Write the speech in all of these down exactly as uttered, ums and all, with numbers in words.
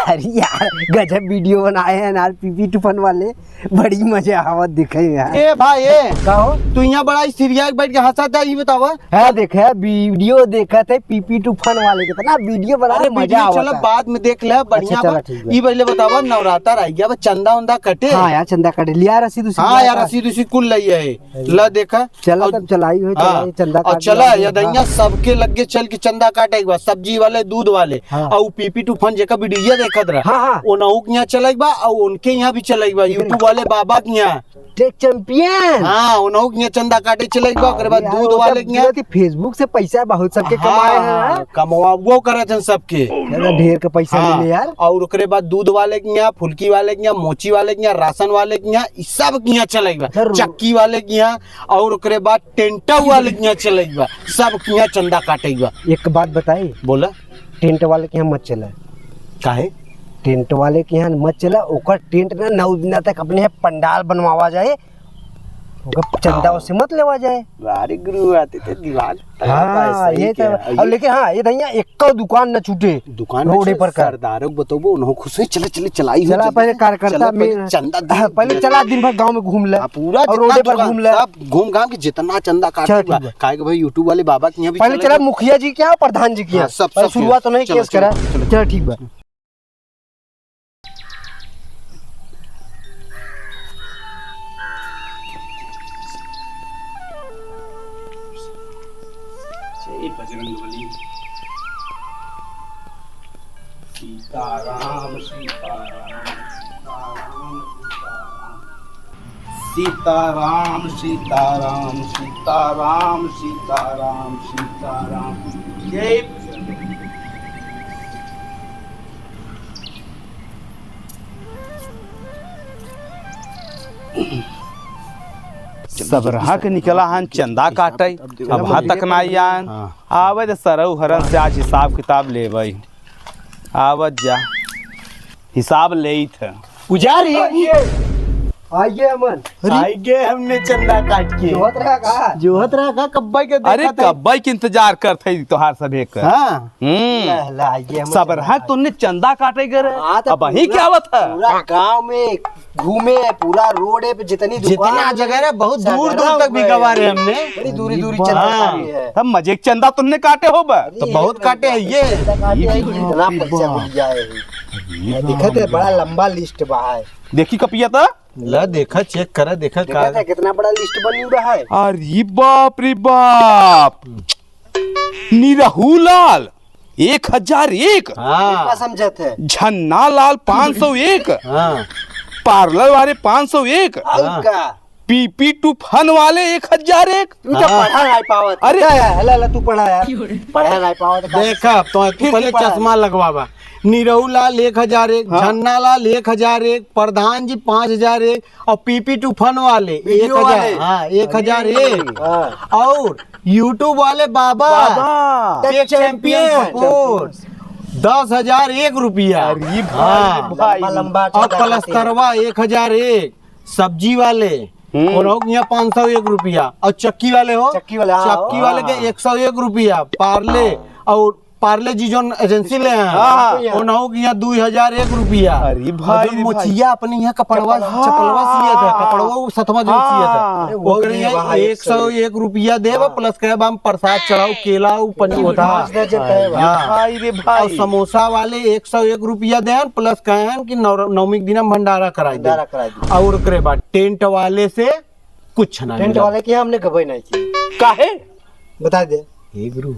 अरे यार, गजब video बनाए हैं यार, पीपी टूफन वाले। बड़ी मजा आवत दिखे यार। ए भाई, ए, का हो? तू यहाँ बड़ा serious बैठ के हँसत है, ये बतावा। हाँ, देखे, video देखत है, पीपी टूफन वाले, कितना video बना, अरे, मजा video आवत चलो है। बाद में देख ले, बढ़िया अच्छा, चला, बा। ठीक बा। ई पहले बतावा, नवरात्र आ गया, बस चंदा उंदा कटे? हाँ यार, चंदा कटे। लिया रसीद उसीद हाँ लिया यार, था? रसीद उसीद कुल लई है। अरे। ला देखा। चला और तब चलाई हुई, हाँ। चलाई, चंदा और काट चला, लिया। या दैया हाँ। सबके लगे चल के चंदा काटे एक बार, सब्जी वाले, दूध वाले, हाँ। और पीपी टूफन जेका video देखत रहा। हाँ, हाँ। उनहु के यहाँ चला एक बार, और उनके यहाँ भी चला एक बार, YouTube वाले बाबा के यहाँ। Tech champion। हाँ, उनहु के यहाँ चंदा काटे चला एक बार, ओकरे बाद अरे यार, दूध वो वाले सब के यहाँ। गिरती Facebook से पैसा बहुत सबके हाँ, कमाए हैं, हाँ, हाँ। कमवा वो करत हैं सबके। ज्यादा ढेर के पैसा हाँ, मिले यार। और ओकरे बाद दूध वाले के यहाँ, फुल्की वाले के यहाँ, मोची वाले के यहाँ, राशन वाले के यहाँ, ई सब के यहाँ चला एक बार। जरूर। चक्की वाले के यहाँ, और ओकरे बाद टेंट वाले के यहाँ चला एक बार, सब के यहाँ चंदा काटे एक बार। एक बात बताई? बोला। टेंट वाले के यहाँ मत चला। काहे? टेंट वाले के यहाँ मत चला, ओकर टेंट ना नौ दिन तक अपने यहाँ पंडाल बनवावा जाए, ओकर चंदा ओसे मत लेवा जाए। अरे गुरु, आते थे दिमाग हाँ, ये तो, अब लेकिन हाँ, ये दैया एक्को दुकान न छूटे। दुकान रोडे पर का। सरदारों को बतौबो, उन्हों खुश हुई, चले, चले, चलाई हो, चला, जल्दी पहले से। कार्यकर्ता चलो, पहले में, चंदा दे, हाँ, पहले दे। चला, दिन भर गाँव में घूम ले। हाँ, पूरा और जितना रोडे पर दुकान, घूम ले। सब घूम घाम के जितना चंदा काटे चल, ठीक बा। बा। काहे के भाई, YouTube वाले बाबा के यहाँ भी पहले चले चला गए। मुखिया जी के यहाँ, प्रधान जी के हाँ, यहाँ। सब, पहले सब शुरुआत के। उन्हीं चलो, केस चलो, करा। चलो, चलो। चल, ठीक बा। जय बजरंग बली। सीताराम, सीताराम, सीताराम, सीताराम। सीताराम, सीताराम, सीताराम, सीताराम, सीताराम। जय बजरंग बली। सबरहा के निकला हन चंदा काटे, अब हाँ तक ना आन। हाँ। आवे तो सरऊ हरन से आज हिसाब किताब लेवे। आवत जा, हिसाब लेइत है। पुजारी। आइए, आइए अमन। अरे। आइए हमने चंदा काट के। जोहत रहा का? जोहत रहा का? कब्बई के अरे, देखा था। कब्बई के इंतजार करत है तोहार सभे का। हाँ। हम्म। ला, ला, आइए अमन। सबरहा तोहने चंदा काटे गए रहे। हाँ, तो अब वही पूरा, क्या बात है? पूरा गांव में घूमे, पूरा रोडे पे जितनी जितना दुकान जगह रहे, बहुत दूर दूर तक भी गवारे हमने। बड़ी दूरी दूरी चंदा हाँ। काटे है। तब मजे के चंदा तोहने काटे हो बा। अरे तो बहुत काटे है ये। चंदा काटे है, ये कितना पैसा मिल जाए। ये देखत है, बड़ा लंबा लिस्ट बा है। देखी कपिया तो। ला देखा, चेक करा, देखा देखा का। था, कितना बड़ा लिस्ट बनी हुआ है। अरे बाप रे बाप। निरहू लाल एक हजार एक। हाँ। का समझत है? झन्ना लाल पाँच सौ एक। हाँ। पार्लर वाले पाँच सौ एक। और हाँ। का? पीपी टू फन वाले एक हजार एक। तू तो हाँ। पढ़ा नहीं पावत। अरे। क्या है? हला, हला, तू पढ़ा यार। पढ़ा नहीं पावत का? देखा, तो तू फिर पहले पढ़ा। चश्मा लगवावा। निरहू लाल एक हजार एक, हाँ। झन्ना लाल एक हजार एक, प्रधान जी पाँच हजार एक, और पीपी टू फन वाले वीडियो एक हजार, वाले। हाँ, एक हजार एक। हाँ। और YouTube वाले बाबा, बाबा। Tech champion। Support, दस हजार एक रुपया। अरे भाई, हाँ। भाई। लंबा, लंबा और चंदा खाते हैं। पलस्तरवा एक हजार एक, सब्जी वाले, हम्म। और हो गया पाँच सौ एक रुपया। और चक्की वाले हो? चक्की वाले, हाँ, चक्की वाले हाँ। के एक सौ एक रुपया, पार्ले, हाँ। और पार्ले जी जोन एजेंसी ले हैं, हाँ, हाँ। उन्हों के यहाँ दो हजार एक रुपया। अरे और भाई जो रे भाई। मोचिया अपने यहाँ कपड़वा, कपड़वा। चपलवा सिए थे, हाँ। कपड़वा वो सतवा जो सिए थे। हाँ। अरे वो ओकरे भी यहाँ वहाँ एक सौ एक रुपया देबा, हाँ। प्लस कहे बा हम प्रसाद चढ़ाऊ, केला, ऊ पनीर होता। पाँच दर्जन कहे बा। हाँ। भाई रे भाई। और समोसा वाले एक सौ एक रुपया देन, प्लस कहेन कि नौ-, नवमी के दिन हम भंडारा कराई दे। भंडारा कराई दे। और ओकरे बाद टेंट वाले से कुछ ना टेंट मिला। वाले के यहाँ हमने गबई नहीं की। काहे? बता दे। हे गुरु,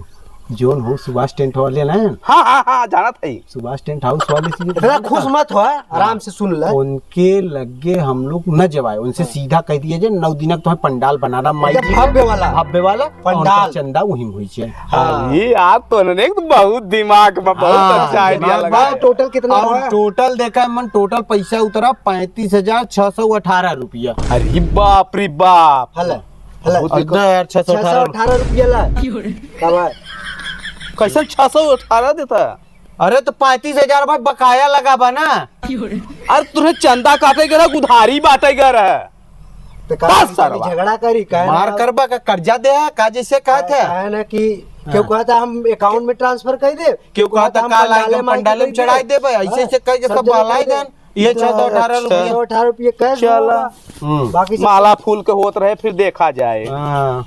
जोन हो सुभाष टेंट वाले ना? हाँ, हाँ, हाँ, जानत है। सुभाष टेंट हाउस वाले से इतना खुश मत हो, आराम से सुन ले। उनके लगे हम लोग न जवाए, उनसे हाँ। सीधा कह दिया जाए, नौ दिनक तुम्हें पंडाल बनाना, माई एकदम जी के भव्य वाला। भव्य वाला, पंडाल। और उनका चंदा वहीं हुई जाए। हाँ। ये आप तो उन्होंने एक तो बहुत दिमाग में बहुत हाँ, अच्छा आइडिया दिमाग लगा। में। टोटल कितना और हुआ? टोटल देखा है मन, टोटल पैसा उतरा पैंतीस हजार छह सौ अठारह रुपया। अरे बाप रे बाप। हला। हला। बहुत अरे देखो। दो यार, छह सौ अठारह। छह सौ अठारह रुपया ला। का भाई? कैसन छह सौ अठारह देता है? अरे तो पैंतीस हजार भाई बकाया लगा बा ना। अरे तुहे चंदा काटे के रहा, उधारी बांटे के रहा। तो का बस करी, सरवा। झगड़ा करी, काहे मार ना? करबा का, कर्जा दे, का जैसे कहत है? काहे ना कि केहू कहता हम अकाउंट में ट्रांसफर कर दे, केहू कहता हम काल आई, पंडाले हम माई के पंडाले में दे चढ़ाई दे। देबे, ऐसे हाँ, ऐसे कह के सब सब जगह बहलाई कर दे। देन। ये चौदह अठारह अच्छा। रुपये। चौदह अठारह रुपये कैश चला। होगा। हम्म। बाकी सब माला फूल के होत रहे, फिर देखा जाए। हाँ।